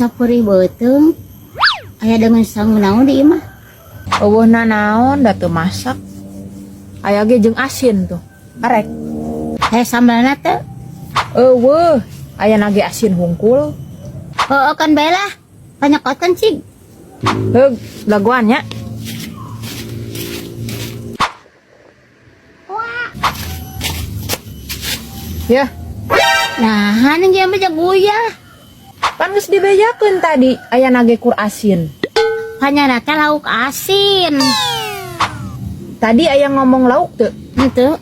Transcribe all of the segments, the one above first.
Sapurih beuteung. Aya dengan sangu naon di imah? Euweuh naon da teu masak. Aya ge jeung asin tuh. Arek. Aya sambalna teu? Euweuh, aya nage asin hungkul. Heueuh kan bae lah. Panyokotkeun cig. Heug, dagoan nya. Ya, Nah, ning ieu mah jeung uyah. Pan geus dibejakeun tadi aya nage kur asin. Panyana teh lauk asin. Tadi aya ngomong lauk teu? Henteu.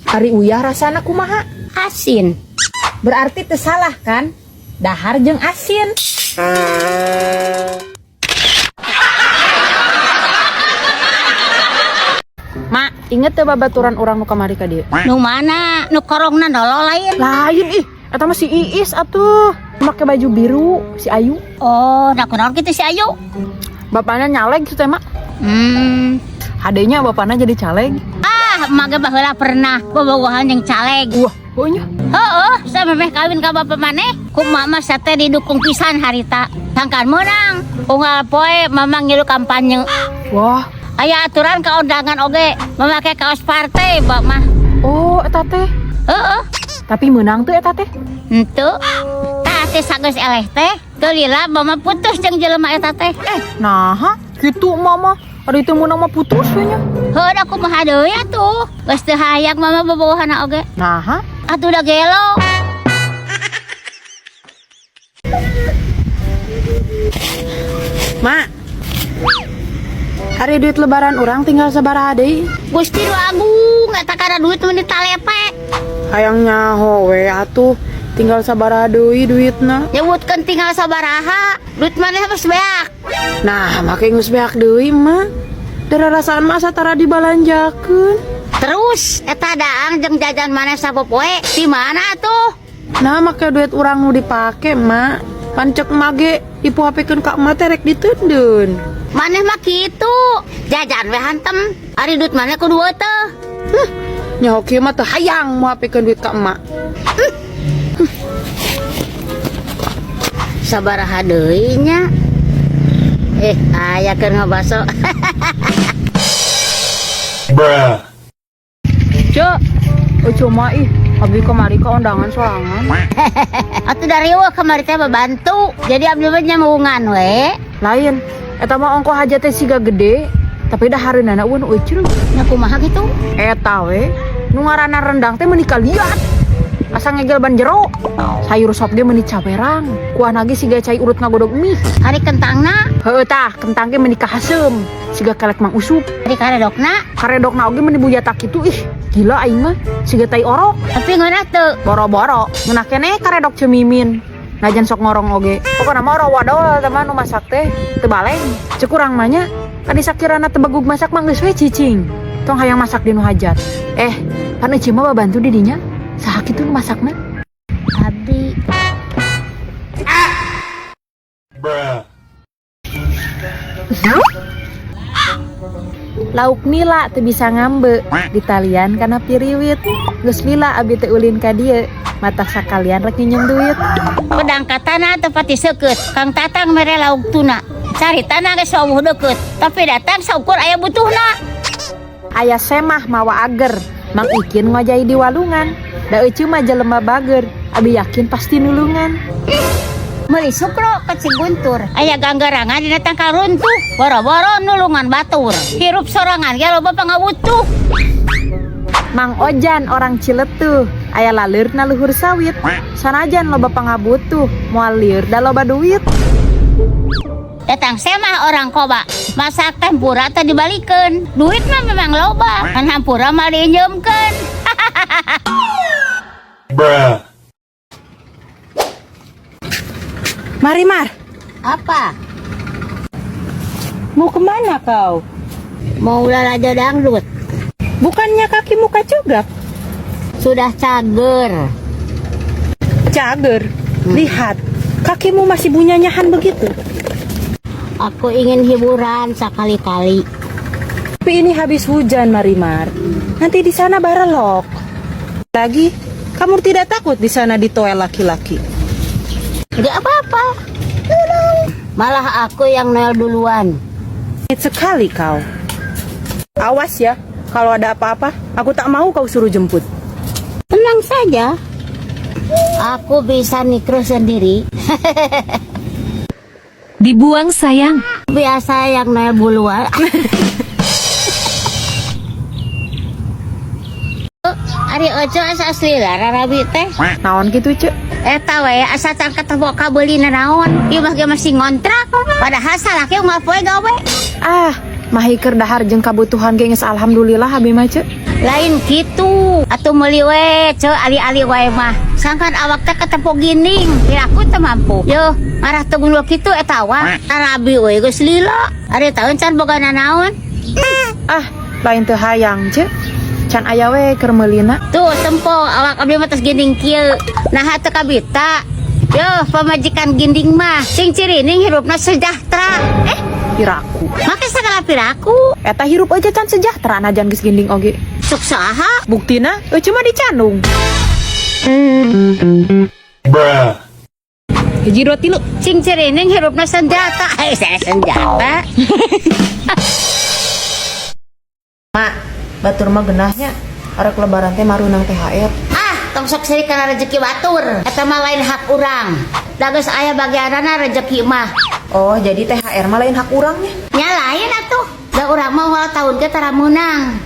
Ari uyah rasana kumaha? Asin. Berarti teu salah kan? Dahar jeung asin. Mak, inget teu babaturan urang nu kamari ka dieu? Nu mana? Nu korongna nolol lain? Lain ih, eta mah si Iis atuh. Make baju biru, si Ayu. Oh, nah kunaon kitu si Ayu? Bapaknya nyaleg kitu teh, Mak. Hadenya bapaknya jadi caleg. Ah, emak ge baheula pernah bobogohan jeung caleg. Wah, pokoknya. Heeh, samemeh kawin ka bapak maneh, ku emak mah sate didukung pisan harita. Sangkan meunang, unggal poe mamang ngilu kampanye. Wah. Aya aturan ka undangan oge, memakai kaos partai bak mah. Oh, eta teh. Heeh. Tapi menang tuh eta teh. Henteu. Tah teh sageus eleh teh, teu lila mama putus jeung jelema eta teh. Eh, naha kitu mama. Ari teu meunang mah putus we nya. Heuh, da kumaha deui atuh. Geus teu hayang mama bobogohanna oge. Naha? Atuh da gelo. Mak, hari duit lebaran urang tinggal sabaraha deui? Gusti nu agung, eta kana duit mun ditalepe. Hayang nyaho we atuh, tinggal sabaraha deui duitna. Nyebutkeun tinggal sabaraha, duit maneh geus beak. Nah, make geus beak deui, Mak. Dararasaan mah asa tara dibalanjakeun. Terus eta daang jeung jajan maneh sapopoe di mana atuh? Nah, make duit urang nu dipake, Mak. Pancek emak ge dipuapekeun ka emak teh rek diteundeun. Maneh mah kitu, jajan we hantem. Ari duit maneh kudu teh. Nyaho kieu mah teu hayang muapekeun duit ka emak. Sabaraha deui nya? Eh, aya keur ngabaso. Bruh. Cek, oh cuma ih, abi kamari ka undangan sorangan. Atuh dari eueuh kamari teh babantu. Jadi abdi mah nyambungan we. Lain, eta mah ongko hajat teh siga gede, tapi dah hareunana eueun euceul. Nya kumaha kitu? Eta we, nu ngaranna rendang teh meuni kaliat. Asa ngegel ban jero. Sayur sop ge meuni cawerang. Kuahna ge siga cai urut ngagodog mie. Ari kentangna, Heueuh tah, kentang ge meuni kahaseum. Siga kelek Mang Usup. Ari karedokna, Karedokna oge meuni bujata kitu ih. Gila aing mah, siga tai orok. Tapi ngeunah teu? Boro-boro, ngeunah keneh karedok cemimin. Najan sok ngorong oge. Pokona mah wadol teman nu masak teh teu baleng. Cek urang mah nya, kan disakirana teu bagug masak mah geus we cicing. Tong hayang masak di nu hajat. Eh, pan euceu mah babantu di dinya. Saha kitu nu masakna? Abdi. Bruh. Lauk nila teu bisa ngambe, ditalian kana piriwit. Geus lila abi teu ulin ka dieu, mata sakalian rek nginjem duit. Pedang katana teu pati seukeut, Kang Tatang mere lauk tuna. Caritana geus wawuh deukeut, tapi datang saukur aya butuhna. Aya semah mawa ager, Mang Ikin ngojai di walungan. Da euceu mah jelema bager, abi yakin pasti nulungan. Meuli sukro ke Ciguntur, aya ganggarangan dina tangkal runtuh, boro-boro nulungan batur. Hirup sorangan ge loba pangawutuh. Mang Ojan orang Ciletuh, aya laleur na luhur sawit. Sanajan loba pangabutuh, moal lieur da loba duit. Datang semah orang koba, masak tempura teh dibalikeun. Duit mah memang loba, kan hampura mah diinjeumkeun. Bruh. Mari, Mar. Apa? Mau kemana kau? Mau lalajo dangdut. Bukannya kakimu kacugak? Sudah cager. Cager. Lihat, kakimu masih bunyanyahan begitu. Aku ingin hiburan sekali-kali. Tapi ini habis hujan, Marimar. Nanti di sana barelok. Lagi, kamu tidak takut di sana ditoel laki-laki? Nggak apa-apa. Dulu. Malah aku yang Noel duluan. Sekali kau. Awas ya, kalau ada apa-apa, aku tak mau kau suruh jemput. Tenang saja. Aku bisa nikro sendiri. Dibuang, sayang. Biasa yang Noel buluan. Ari Ojo asa asli lah rarabi teh. Naon kitu, Ceu? Eta we asa can ketemu kabeuli naon. Ieu mah ge masih ngontrak. Padahal salaki unggal poe gawe. Ah, mahi keur dahar jeung kabutuhan ge geus alhamdulillah abi mah, Ceu. Lain gitu. Atuh meuli we, Ceu, ali-ali wae mah. Sangkan awak teh ketempo ginding, piraku teu mampu. Yo, marah teu gundul kitu eta wa. Arabi we geus lila. Ari taun can boga nanaon. Ah, lain teu hayang, Ceu. Can aya we keur meulina. Tuh tempo awak abdi mah tos ginding kieu. Nah teu kabita. Yo, pamajikan ginding mah sing cirining hirupna sejahtera. Eh, Piraku. make sagala piraku. Eta hirup aja can sejahtera najan geus ginding oge. Sok saha? Buktina euceu mah dicandung. Bruh. Hiji dua tilu. Sing cirining hirupna senjata. Eh, saya senjata. Mak, batur mah genahnya. Arek lebaran teh marunang THR. Ah, tong sok seri kana rezeki batur. Eta mah lain hak urang. Da geus aya bagianana rezeki mah. Oh, jadi THR mah lain hak urangnya. Nya lain atuh. Da urang mah unggal tahun ge tara meunang.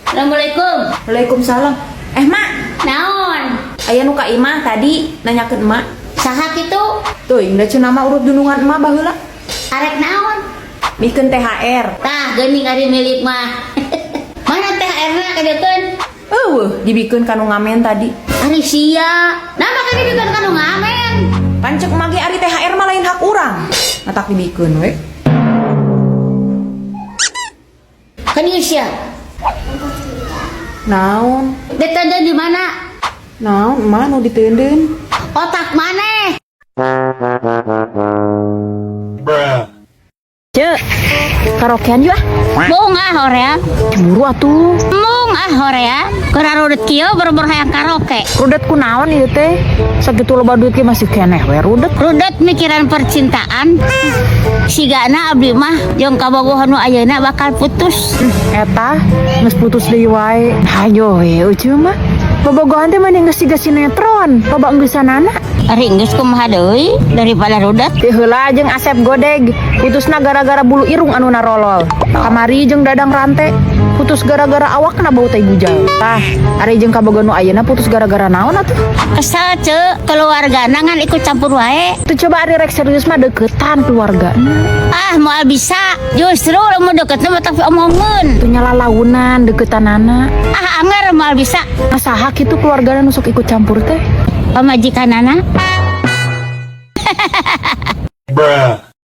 Assalamualaikum. Waalaikumsalam. Eh, Mak, Naon? aya nu ka imah tadi nanyakeun emak. Saha kitu? Teuing da cenah mah urut dunungan emak baheula. Arek naon? Mikeun THR. Tah, geuning ari milik mah. Mana THR-na kadeukeun? Eueuh, dibikeun ka nu ngamen tadi. Ari sia. Nah, make dibikeun ka nu ngamen. Pan cek emak ge ari THR mah lain hak urang. Matak dibikeun we. Kan ieu sia. Naon? Diteundeun di mana? Naon emak nu diteundeun? Otak maneh. Bruh. Ceu, karaokean yuk ah. Mung ah hoream. Cemburu atuh. Mung ah hoream. Keur rudet kieu boro-boro hayang karaoke. Rudet kunaon ieu teh? Sakitu loba duit ge masih keneh we rudet. Rudet mikiran percintaan. Sigana abdi mah jeung kabogoh nu ayeuna bakal putus. Eta geus putus deui wae. Hayo we euceu mah. Bobogohan teh mah geus siga sinetron, loba enggeussanana. Ari geus kumaha deui daripada rudet. Teu heula jeung Asep Godeg, putusna gara-gara bulu irung anu narolol. Kamari jeung Dadang Rante, putus gara-gara awakna bau tai bujal. Tah, ari jeung kabogoh nu ayeuna putus gara-gara naon atuh? Kesel ceu, keluargana ngan ikut campur wae. Tuh coba ari rek serius mah deketan keluargana. Ah, moal bisa. Justru lamun deketna mah tapi omongeun. Tuh nyalalaunan deketanana. Ah, anggar moal bisa. Nah, saha kitu keluargana nu sok ikut campur teh? Pamajikanana. Bruh.